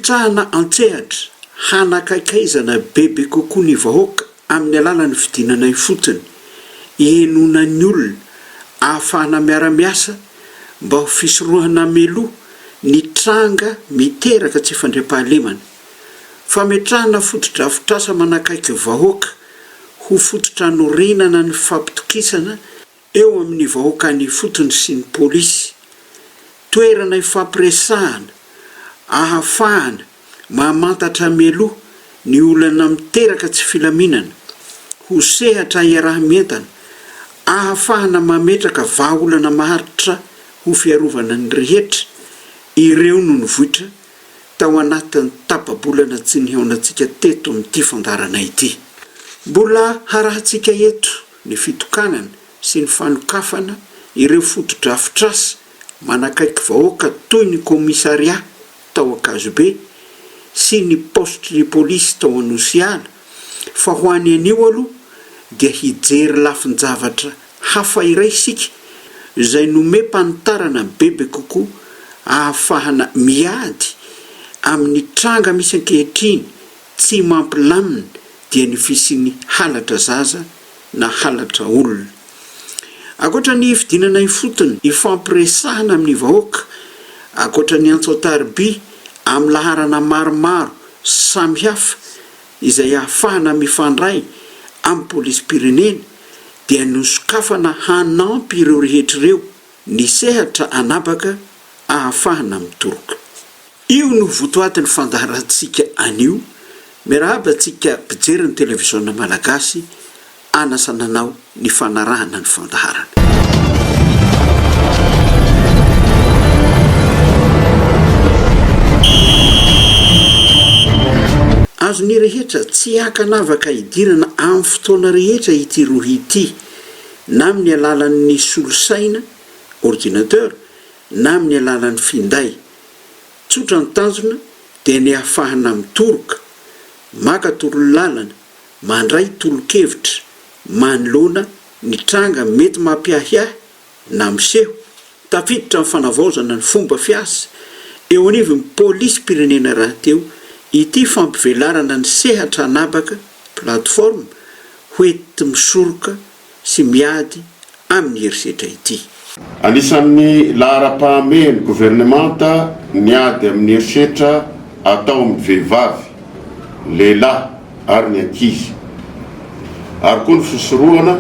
Fametrahana an-tsehatra hanakaikaizana bebe kokoa ny vahoaka amin'ny alalan'ny fidinana ifotony, ihenoana ny olona, ahafahana miara-miasa mba ho fisorohana meloa ny tranga miteraka tsy fandriampahalemana. Fametrahana fotodrafitrasa manakaiky vahoaka ho fototra anorenana ny fampitokisana eo amin'ny vahoaka any ifotony sy ny polisy, toerana ifampiresahana ahafahana mamantatra mialoha ny olana miteraka tsy filaminana, ho sehatra iaraha-mientana ahafahana mametraka vahaolana maharitra ho fiarovana ny rehetra, ireo no nivoitra tao anatin'ny tapa-bolana tsy nihaonantsika teto amin'ity fandaharana ity. Mbola harahantsika eto ny fitokanana sy ny fanokafana ireo fotodrafitrasa manakaiky vahoaka toy ny kaomisarià tao Ankazobe sy ny paositry ny polisy tao Anosiala fa ho any anio aloha dia hijery lafin-javatra hafa iray isika izay nomem-panitarana bebe kokoa ahafahana miady amin'ny tranga misy ankehitriny tsy mampilamina dia ny fisian'ny halatra zaza na halatra olona. Ankoatra ny fidinana ifotony ifampiresahana amin'ny vahoaka, ankoatra ny antso an-tariby amin'ny laharana maromaro samihafa izay ahafahana mifandray amin'ny polisim-pirenena dia nosokafana hanampy ireo rehetra ireo ny sehatra an'habaka ahafahana mitoroka. Io no votoatin'ny fandaharantsika anio, miarahaba antsika mpijery ny televiziona malagasy anasana anao ny fanarahana ny fandaharana. Azon'ny rehetra tsy ankanavaka idirana amin'ny fotoana rehetra ity rohy ity, na amin'ny alalan'ny solosaina, ordinateur, na amin'ny alalan'ny finday. Tsotra ny tanjona dia ny hahafahana mitoroka, maka torolalana, mandray tolo-kevitra manoloana ny tranga mety mampiahiahy na miseho. Tafiditra amin'ny fanavaozana ny fomba fiasa eo anivon'ny polisim-pirenena rahateo ity fampivelarana ny sehatra an'habaka, plateforme, hoenti-misoroka sy miady amin'ny herisetra ity. Anisan'ny laharam-pahamehan'ny governemanta ny ady amin'ny herisetra atao amin'ny vehivavy, lehilahy ary ny ankizy, ary koa ny fisorohana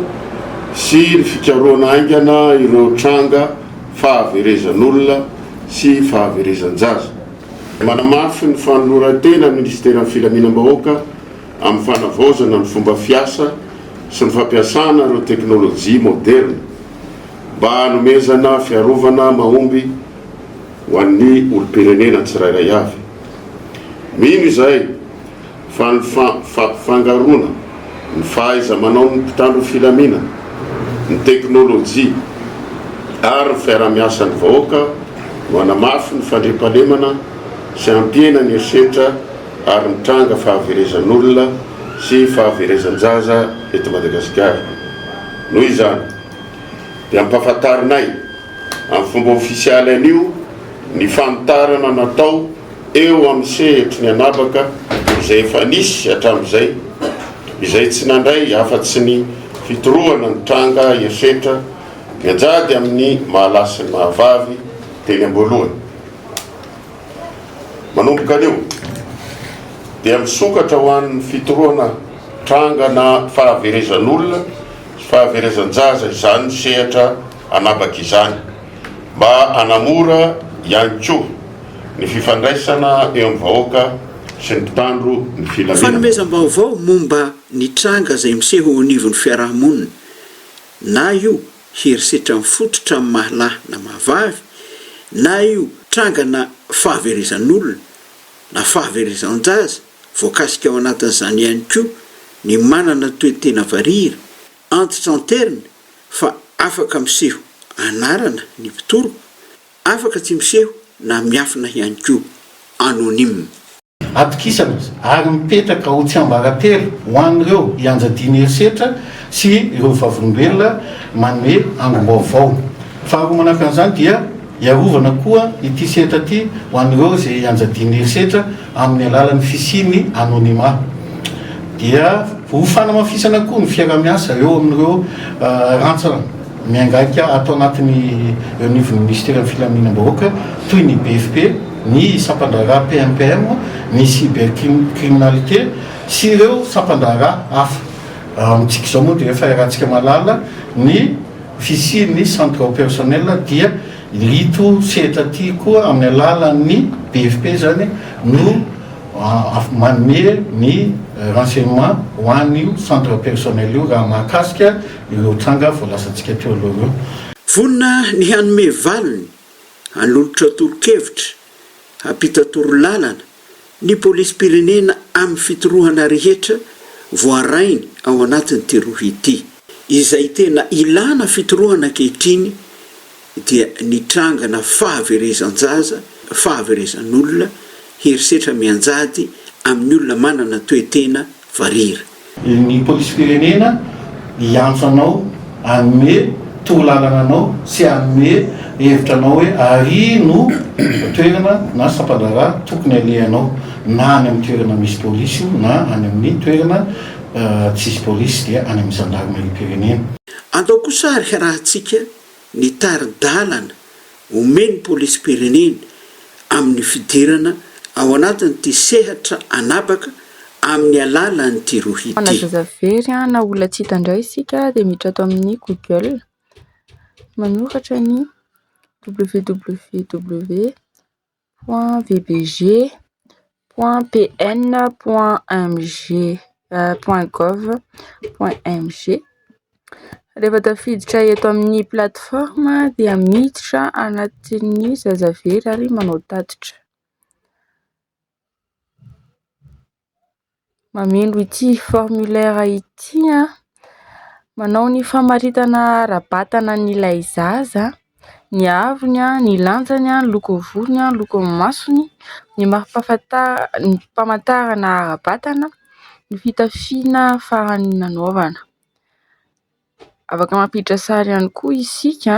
sy ny fikarohana haingana ireo tranga fahaverezan'olona sy fahaverezan-jaza. Manamafy ny fanoloran-tena ny Minisiteran'ny Filaminam-bahoaka amin'ny fanavaozana ny fomba fiasa sy ny fampiasana ireo teknolojia maoderina mba hanomezana fiarovana mahomby ho an'ny olom-pirenena tsirairay avy. Mino izahay fa ny fampifangaroana ny fahaiza-manaon'ny mpitandro filaminana, ny teknolojia ary ny fiaraha-miasan'ny vahoaka no hanamafy ny fandriampahalemana sy hampihena ny herisetra ary ny tranga fahaverezan'olona sy fahaverezan-jaza eto Madagasikara. Noho izany, dia ampahafantarinay amin'ny fomba ofisialy anio ny fanitarana natao eo amin'ny sehatry ny an'habaka izay efa nisy hatramin'izay, izay tsy nandray afa-tsy ny fitorohana ny tranga herisetra mianjady amin'ny maha-lahy sy ny maha-vavy teny am-boalohany. Manomboka anio dia misokatra ho an'ny fitorohana tranga na fahaverezan'olona sy fahaverezan-jaza izany sehatra an'habaka izany mba hanamora ihany koa ny fifandraisana eo amin'ny vahoaka sy ny mpitandro ny filaminana. Fanomezam-baovao momba ny tranga izay miseho eo anivon'ny fiarahamonina na io herisetra mifototra amin'ny maha lahy na maha vavy, na io trangana fahaverezan'olona na fahaverezan-jaza, voakasika ao anatin'izany ihany koa ny manana toe-tena varira, antitranterina fa afaka miseho anarana ny mpitoroka, afaka tsy miseho na miafina ihany koa, anonyme. Atokisana ary mipetraka ho tsiambaratelo ho an'ireo ianjadian'ny herisetra sy ireo vavolombelona manome angom-baovao. Faharoa manaraka an'izany dia hiarovana koa ity sehatra ity ho an'ireo izay ianjadian'ny herisetra. amin'ny alalan'ny fisian'ny anonymat. Dia ho fanamafisana koa ny fiaraha-miasa eo amin'ireo rantsana miangaika ato anatin'ny eo anivon'ny minisiteran'ny filaminam-bahoaka toy ny BFP, ny sampan-draharaha PMPM, ny cybercriminalité sy ireo sampan-draharaha hafa. Amintsika izao moa dia efa iarahantsika mahalala ny fisian'ny centre opérationnel dia Ito sehatra ity koa amin'ny alalan'ny BFP izany no manome ny renseignement ho an'io centre personnel io raha mahakasika ireo tranga voalazantsika teo aloha ireo. Vonona ny hanome valiny, hanolotra tolo-kevitra, hampita torolalana ny polisim-pirenena amin'ny fitorohana rehetra voarainy ao anatin'ity rohy ity. Izay tena ilana fitorohana ankehitriny dia ny trangana fahaverezan-jaza, fahaverezan'olona, herisetra mianjady amin'ny olona manana toe-tena varira. Ny polisim-pirenena hiantso anao hanome torolalana anao sy hanome hevitra anao hoe ary no toerana na sampan-draharaha tokony alehanao na any amin'ny toerana misy polisy io na any amin'ny toerana tsisy polisy dia any amin'ny zandarimariam-pirenena. Andao kosa ary harahantsika ny tari-dalana omen'ny polisim-pirenena amin'ny fidirana ao anatin'ity sehatra an'habaka amin'ny alalan'ity rohy Na ity. zaza very na olona tsy hita indray isika dia miditra ato amin'ny Google, manoratra ny www point vbg point pn point mg point gov point mg. Rehefa tafiditra eto amin'ny plateforme dia miditra anatin'ny zaza very ary manao tatitra. Mameno ity formulaire ity, manao ny famaritana ara-batana an'ilay zaza, ny haavony, ny lanjany, ny lokon'ny volony, ny lokon'ny masony, ny mari-pamantarana ara-batana, ny fitafiana farany nanaovana. Afaka mampiditra sary ihany koa isika.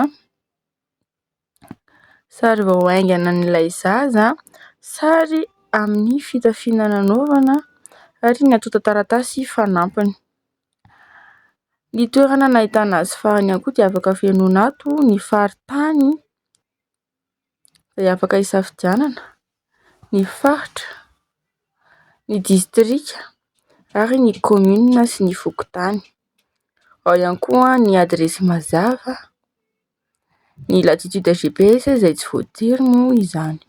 Sary vao haingana an'ilay zaza, sary amin'ny fitafiana nanaovana ary ny antontan-taratasy fanampiny. Ny toerana nahitana azy farany ihany koa dia afaka fenoina ato ny faritany izay afaka hisafidianana, ny faritra, ny distrika ary ny kaominina sy ny fokontany. Ao ihany koa ny adiresy mazava. Ny latitude GPS izay tsy voatery moa izany.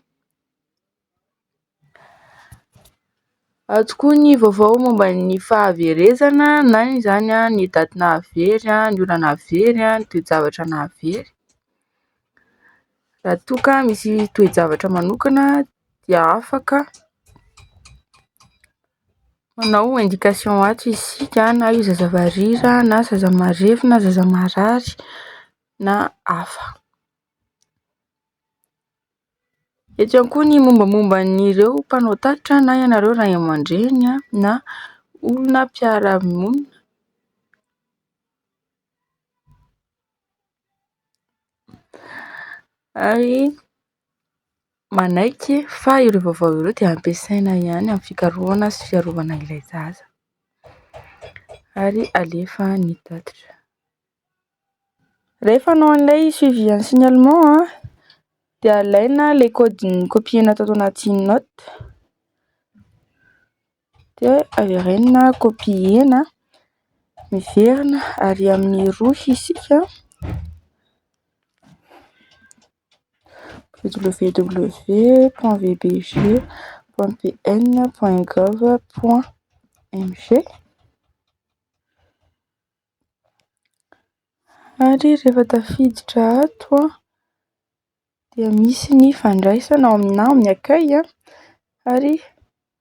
Ato koa ny vaovao momba ny fahaverezana na izany ny daty nahavery, ny ora nahavery, ny toe-javatra nahavery. Raha toa ka misy toe-javatra manokana dia afaka manao indication ato isika na io zaza varira na zaza marefo na zaza marary. na hafa. Eto ihany koa ny mombamomba an'ireo mpanao tatitra na ianareo ray aman-dreny na olona mpiara-monina. Ary manaiky fa ireo vaovao ireo dia ampiasaina ihany amin'ny fikarohana sy fiarovana ilay zaza. Ary alefa ny tatitra. Rehefa hanao an'ilay suivi en signalement dia alaina ilay code nokopiena tato anaty note dia averenina kopiena, miverina ary amin'ny rohy isika www point vbg point pn point gov point mg. Ary rehefa tafiditra ato dia misy ny fandraisana ao amin'ny na amin'ny accueil ary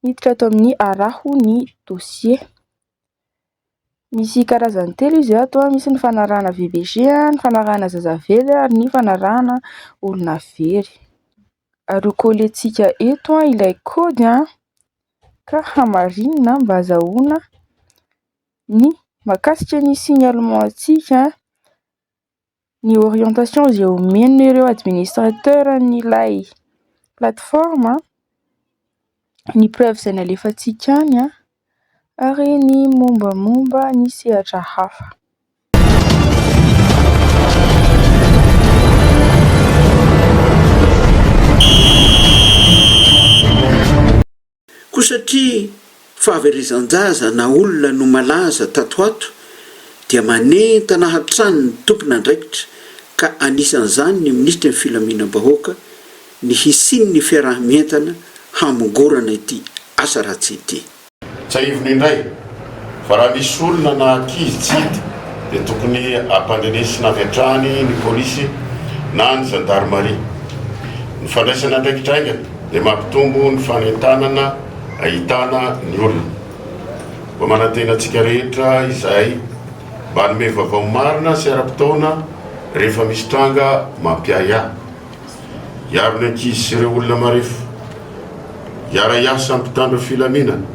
miditra ato amin'ny araho ny dossier. Misy karazany telo izy ato, misy ny fanarahana VBG, ny fanarahana zaza very ary ny fanarahana olona very. Ary ho coller-tsika eto ilay kaody ka hamarinina mba azahoana ny mahakasika ny signalement antsika, ny orientation izay omen'ireo administrateur an'ilay plateforme. ny preuve izay nalefantsika any ary ny mombamomba ny sehatra hafa. Koa satria fahaverezan-jaza na olona no malaza tato ato dia manentana hatrany ny tompon'andraikitra ka anisan'izany ny minisitry ny filaminam-bahoaka ny hisian'ny fiaraha-mientana hamongorana ity asa ratsy ity. Tsiahivina indray fa raha misy olona na ankizy tsy hita dia tokony hampandrenesina avy hatrany ny polisy na ny zandarimaria. Ny fandraisana andraikitra haingana dia mampitombo ny fanentanana ahitana ny olona. Mba manantena antsika rehetra izahay mba hanome vaovao marina sy ara-potoana rehefa misy tranga mampiahiahy. Hiaro ny ankizy sy ireo olona marefo. Hiara-hiasa amin'ny mpitandro filaminana.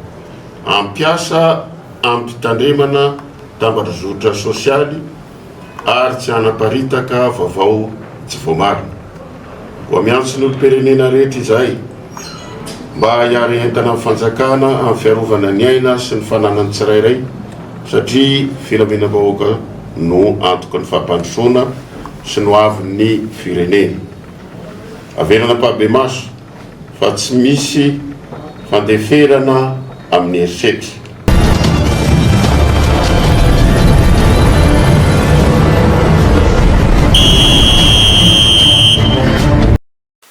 Hampiasa amim-pitandremana tambajotra sosialy. ary tsy hanaparitaka vaovao tsy voamarina. Koa miantso ny olom-pirenena rehetra izahay mba hiara-hientana amin'ny fanjakana amin'ny fiarovana ny aina sy ny fananan'ny tsirairay satria filaminam-bahoaka no antoky ny fampandrosoana sy ny hoavin'ny firenena. Averina ampahibemaso fa tsy misy fandeferana amin'ny herisetra.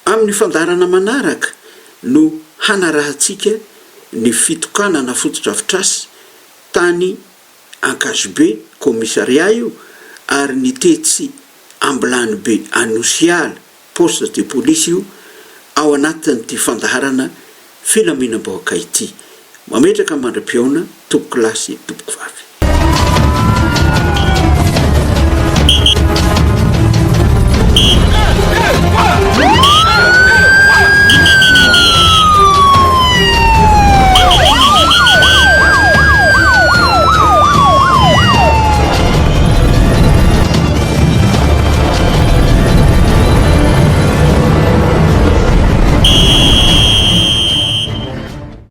Amin'ny fandaharana manaraka no hanarahantsika ny fitokanana fotodrafitrasa tany Ankazobe, commissariat io, ary ny tetsy Ambilanibe Anosiala, Poste de police io ao anatin'ity fandaharana filaminam-bahoaka ity. Mametraka mandra-pihaona tompokolahy sy tompokovavy.